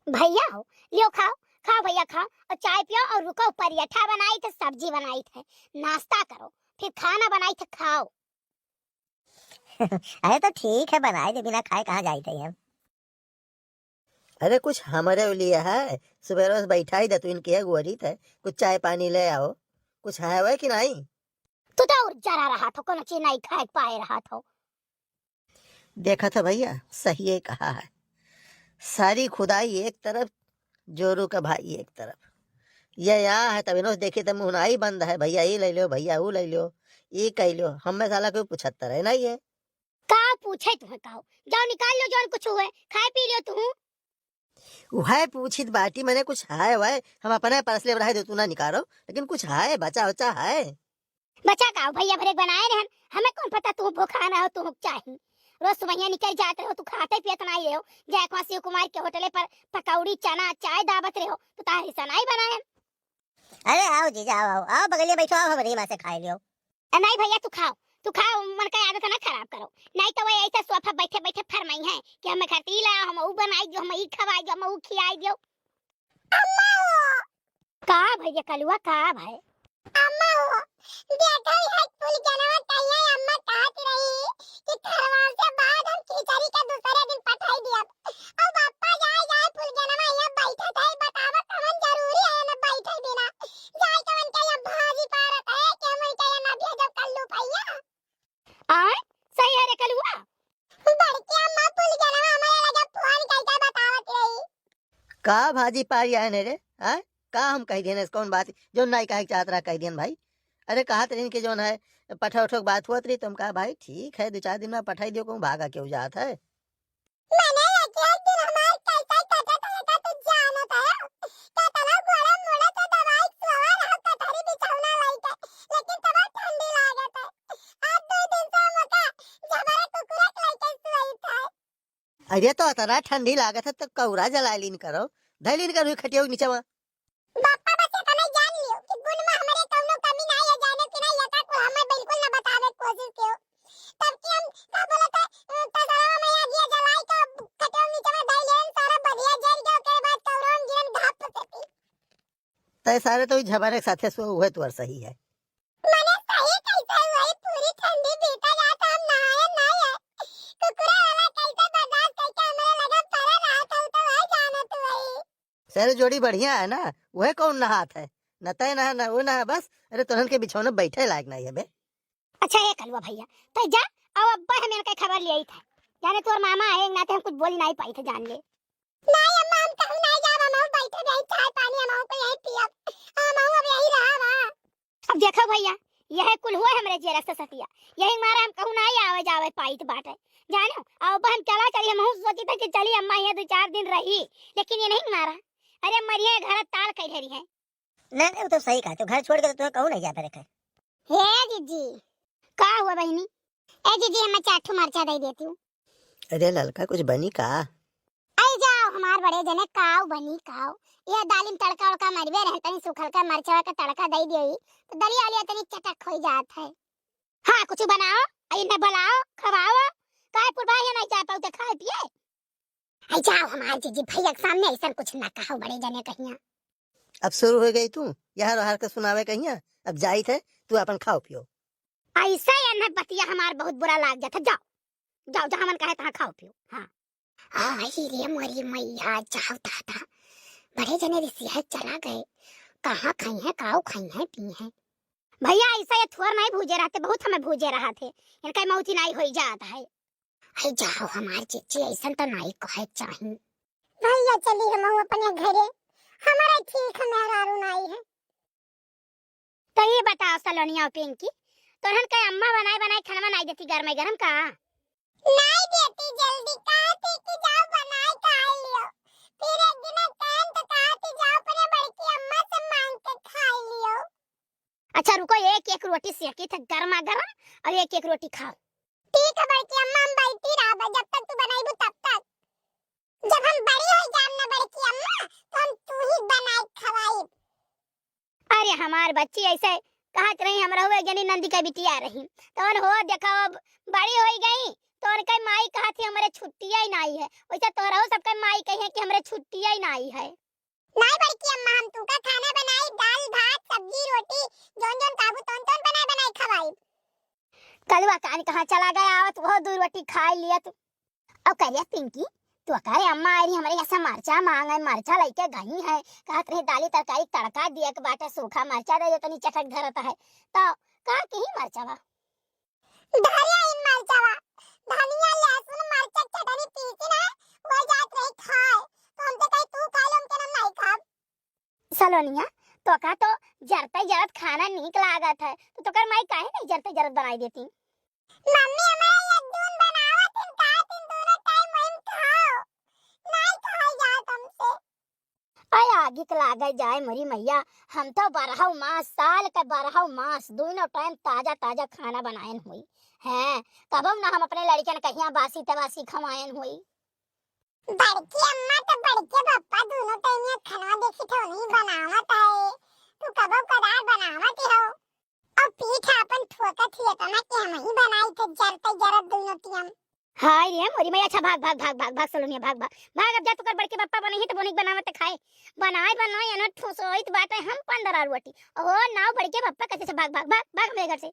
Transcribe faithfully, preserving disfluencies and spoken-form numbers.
भैया हो, लियो खाओ, खाओ भैया खाओ, और चाय पियो और रुको, पराठा बनाई थे, सब्जी बनाई थे, नाश्ता करो, फिर खाना बनाई थे, खाओ। अरे तो ठीक है, बनाए दे, बिना खाए कहाँ जाई थे हम। अरे कुछ हमरे लिए है, सुबह रोज बैठा ही दे तू इनके अगुवरी थे, कुछ चाय पानी ले आओ, कुछ है वह कि नहीं? तू तो और जरा रहा था, कोनो चीज नहीं खाए पाए रहा था। देखा था भैया, सही कहा है, सारी खुदाई एक तरफ, जोरू का भाई एक तरफ। ये यहाँ है तब इन्हों देखी तब मुँह नाई बंद है, भैया ये ले लो, भैया वो ले लो, ये कह लो, हमें साला कोई पूछत रहे नहीं है। का पूछे तुम्हें, कहो, जाओ निकाल लो जौन कुछ हुए, खाए पी लियो तू। वह पूछित बाटी, मैंने कुछ है वह, हम अपने परस ले रहे दे तू ना निकालो, लेकिन कुछ है, बचा उचा है। बचा का हो भैया, भरे बनाए रहन, हमें कौन पता तू भूखा ना हो, तू चाही। रोज सुबहिया निकल जात रहो, तू खाते पियत ना रहो, जाए वहाँ शिव कुमार के होटले पर पकौड़ी, चना, चाय दाबत रहो, तो तारी सनाई बनाए। अरे आओ जीजा, आओ, आओ, आओ, बगलिया बैठो, आओ, हमरे हिमा से खाए लियो। ए, नहीं भैया, तू खाओ, तू खाओ, मन का आदत ना खराब करो, नहीं तो वह ऐसे सोफा बैठे बैठे फरमाई है कि हमें खातिर ई लाओ, हम ऊ बनाई दियो, हम ई खवाई दियो, हम ऊ खियाई दियो। अम्मा हो। का भैया कलुआ, का भाई? अम्मा हो, देखो, यह फूल जनवा कहिए अम्मा कहत रही कि खरवास के बाद हम खिचड़ी के दूसरे दिन पठाई दियब। अब पापा जाए, जाए फूल जनवा यहाँ बैठे थे, बतावा कवन जरूरी है ना बैठे बिना। जाए तो उनके यहाँ भाजी पारत है कि हम उनके यहाँ ना भेजब कल्लू भैया। आय, सही है रे कलुआ। बड़की अम्मा फूल जनवा हमारे लगे फोन करके बतावत रही। का भाजी पारी आए ने रे? आय, का हम कह दियन, कौन बात? जो नाई कहे के चाहत रहा कह दियन भाई। अरे कहत रही कि जौन है, पठा उठो के बात हुआ रही, तो हम कहा भाई ठीक है, दो चार दिन में पठाई दियो, कहूँ भागा क्यों जात है? मने एक एक दिन हमार कैसे कटत है का तू जानत है? केतना गोड़ा मुड़ा से दवाई सुआ रहा कटहरी बिछौना लइके, लेकिन तब ठंडी लागत है। आज दो दिन से हमका जबरे कुकुरा के लइके सुइत है। अरे तो अतना ठंडी लागत है तो कौरा जला लीन करो, धै लीन करो खटिया के नीचे में। बापा बस इतना जान लियो कि गुण में हमरे कौनो कमी ना है, जाने कि ना, ये का कुल हमें बिल्कुल ना बतावे के कोशिश कियो। तब कि हम का बोलत है, अ, तसरवा में आगिया जलाई के खटिया नीचे में धई लेन, सारा बधिया जल गयो, ओकरे बाद कौरन गिरन घाप से पी। तय सारे तो ई झबरे के साथे सो हुए तोर सही है। मने सही कैसे हुई, पूरी ठंडी बीता जात, हम नहाए ना है। कुकुरा वाला कैसे बर्दाश्त करके हमरे लगे पड़े रहा था, तो वही जानत हुई। सर, जोड़ी बढ़िया है ना, वह कौन नहात है? न तय नहा, न वो नहा, बस। अरे, तोहन के बिछौना बैठे लायक नहीं है बे। अच्छा, ए कलुआ भैया, तय जा, अब अब्बा हम इनके खबर ले आई था। जाने तोर मामा आए, ना तो हम कुछ बोली नहीं पाई थे, जान ले। नहीं अम्मा, हम कहूँ नहीं जाब, हम बैठे रही, चाय पानी हम को यहीं पियब, हम अब यहीं रहब। अब देखो भैया, यह कुल हुआ हमरे जेरा से सतिया, यही मारा हम कहूँ नहीं आवे जावे पाइत बाटे, जानो। अब हम चला चली, हम सोची था कि चली अम्मा यहाँ दो चार दिन रही, लेकिन ये नहीं मारा। अरे मरिए घर ताल कह रही है। नहीं, नहीं, वो तो सही कहा, तो घर छोड़ के तो तुम्हें कहूँ नहीं जा पारे। हे जीजी। का हुआ बहिनी? ए जीजी, हमें चार ठो मरचा दे देती हूँ। अरे ललका, कुछ बनी का? आई जाओ हमार बड़े जने, काव बनी काव। ये दालिम तड़का उड़का मरबे रहे, तनी सूखल का मरचवा का तड़का दे दियो, तो दलिया उलिया तनी चटक हो जात है। हाँ, कुछ बनाओ, आ इन्हें बुलाओ, खवाओ। काहे पुरवाहिया नहीं जा पाऊ तो खाए पिए? आई जाओ हमार जीजी, भैया के सामने ऐसा कुछ ना कहो बड़े जने कहिया। अब शुरू हो गई तू, यहाँ रहार के सुनावे कहिया। अब जाइत है, तू अपन खाओ पियो। ऐसे इन्हें बतिया हमार बहुत बुरा लाग जाता। जाओ, जाओ, जहाँ मन कहे तहाँ खाओ पियो। हाँ। आई रे मोरी मैया, जाओ दादा, बड़े जने रिसिया चला गए, कहाँ खाई हैं, काऊ खाई हैं, पी हैं। भैया, ऐसा ये थोर नहीं भूजे रहते, बहुत हमें भूजे रहा थे, इनका मौत ही नहीं होई जात है। आई जाओ हमार जीजी, ऐसन तो नहीं कहे चाही। भैया, चली हम अपने घरे, हमारा ठीक है, मेहरारू नहीं है। तो ये बताओ सलोनिया और पिंकी, तोहन के अम्मा बनाए बनाए खाना बनाई देती गरम गरम का? नहीं देती जल्दी, कहती कि जाओ बनाए खा लियो। फिर एक दिन कहन तो कहती जाओ अपने बड़की अम्मा से मांग के खा लियो। अच्छा रुको, एक एक रोटी सेकी थे गर्मा गर्म और एक एक रोटी खाओ। ठीक है बड़की अम्मा, हम बैठी रहब जब तक तू बनाईबू तब तक। जब हम बड़ी हो जाम ना बड़की अम्मा, तो हम तू ही बनाए खवाई। अरे हमार बच्ची ऐसे कहत रही, हमरा हुए जनी नंदी का बिटिया रही, तवन हो देखो अब बड़ी होई गई, तोहरे माई कहत ही हमरे छुट्टिया ही नाई है, वैसे तोहरहू सबके माई कही है कि हमरे छुट्टिया ही नाई है। नाई बड़की अम्मा, हम तुमका खाना बनाई, दाल, भात, सब्जी, रोटी, जौन जौन कहबू तौन तौन बनाए बनाए खवाई। कलुआ कान कहाँ चला गया, आवत वो दू रोटी खाई लिया तू। और कह लिया पिंकी, तू कह रे अम्मा आई रही हमरे यहाँ से मरचा मांगे, मरचा लेके गई है, कहत रही दाली तरकारी तड़का दिए के बाटे, सूखा मरचा दे दे तनी चटक धरत है। तो का कही मरचा बा? धरे आइन मरचवा, धनिया, लहसुन, मरचा के चटनी पीसी ना, वो जात रही खाए। तो हमसे कही तू खा लो, हमके हम नहीं खाब। सलोनिया, तोका तो जरते जरत खाना नीक लागत है, तो तोकर माई काहे नहीं जरते जरत बनाई देती? मम्मी, हमारे ये जून बनावत हिन, का तुम दोनों टाइम वही खाओ, नहीं खाई जात हमसे। अय आगिक लागे जाए मोरी मैया, हम तो बारहौ मास, साल के बारहौ मास, दुइनो टाइम ताजा ताजा खाना बनायन होई। हैं, कबो ना हम अपने लड़कन कहिया बासी तबासी खवायन होई। बड़की अम्मा तो बड़के पप्पा दुइनो टाइम ये खाना देखी तो नहीं बनावत है, तू कबो कदार बनावत हो। और पीठ आपन ठोकत ही इतना कि हम ही बनाई थे जरते जरत दुइनो टाइम। हाय रे मोरी मैया, अच्छा भाग, भाग, भाग, भाग, भाग, सलोनिया, भाग, भाग, भाग, अब जा, तोकर बड़के पप्पा बनइहैं, तो बोनिक बनावत खाए, बनाए, बनाए, अनहर ठुसोइत बाटे, हम पंद्रह रोटी, ओहो, नाव बड़के पप्पा कहते से, भाग, भाग, भाग, भाग हमरे घर से।